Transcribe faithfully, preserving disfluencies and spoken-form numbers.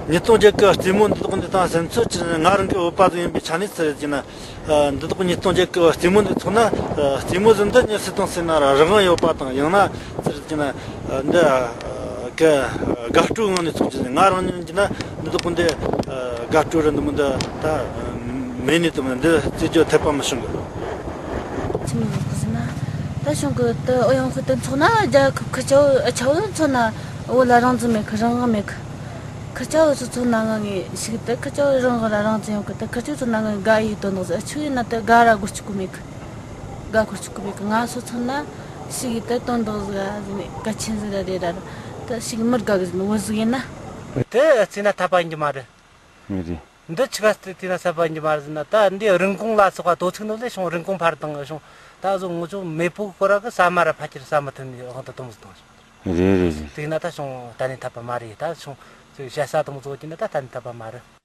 ཉིས་སྟོང་བརྒྱད་གི་རྩེད་མོ་འདི་དག་འདི་དང་སེམས་ཚོད་ཀྱི་ང་རང་གི་བོད་པ་ཟིག་ཡིན་པའི་ཆ་ནས་ཟེར་གྱི་ན། འདི་དག་ཉིས་སྟོང་བརྒྱད་གི་རྩེད་མོ་འདི་ཚོགས་ན། རྩེད་མོ་ཟིག་འདི་མྱི་སུ་དང་ཟེར་ན་རང་དབང་ཡོད་པ་དང་། ཡང་ན་ཟེར་གྱི་ན་འདི་གི་དགའ་སྤྲོའི་ངང་ནས་ཚོགས་ཀྱི་ཟིག་ང་རང་ཉིད་ཀྱི་ན་འདི་དག་འདི་དགའ་སྤྲོ་རེད། འདི་མོ་འདི་ད་མེད་ནས་དུ་མ་འདི་རྩེད་རྒྱུ་འཐད་པ་མི་བྱུང་གི། ཆི་མོ་ཟིག་ཟེར་ན། ད་གཞུང་གི་ད་ཨུ་ཡོན་ཁུལ་དུ་ཚོགས་ན་རྒྱལ་ཁབ་ཁུལ་ཆ་བོ་ཆ་བོ་ཚོགས་ན་བོད་ལ་རང་བཙན་མེད་གི། རང་དབང་མེད་གི། ཁུལ་ཆ་བོ་ཚོ་ཚོགས་ན་ང་ངས་ཞིག་ད་ཁུལ་ཆ་བོ་རང་དབང་ར་རང་བཙན་ཡོད་གི། ད་ཁུལ་ཆ་བོ་ཚོགས་ན་ང་དགའ་ཡི་དོན་དག་ཟིག་ཆུ་ཡིན་ན་ད་དགའ་ར་སྒོར་གཅིག་གི་མེད་གི། དགའ་སྒོར་གཅིག་གི་མེད་གི། ང་ཚོ་ཚོགས་ན་ཞིག་ཡི་ད་དོན་དག་ཟིག་ཟིག་ནས་གལ་ཆེན་ཟིག་ར་རེད་ར། ད་ཞིག་མི་དགའ་གི་ཟིག་བོད་ཟིག་ཡིན་ན། དེ་རྩེ་ན་འཐད་པ་ཡིན་གི་མ་རེད། རེད། འདི་ཆི་ག་སྟེ་དེ་ན་ས་པ་འགྱུར་མ་རེད་ཟེར་ན། ད་འདི་རིན་གོང་ལ་སོགས་པ་དོ་ཚིགས་ནོ་ལས་བྱུང་། རིན་གོང་འཕར་བཏང་བྱུང་། ད་བཟོ་ངོ་ཅོག་མེས་པོ་ཁོ་ར་གི་ས་མ་ར་ཕ་ཁྱེར་ས་མ་ཐོན་ནས་དབང་དུ་གཏོང་ཟིག་བཏང་བྱུང་། རེད་རེད་རེད། དེ་ན་ད་བྱུང་ད་ནི་འཐད་པ་མ་རེད། ད་བྱུང་ཅིག་བཤད་ས་དང་བཟོ་གྱི་ན་ད་ད་ནི་འཐད་པ་མ་རེད།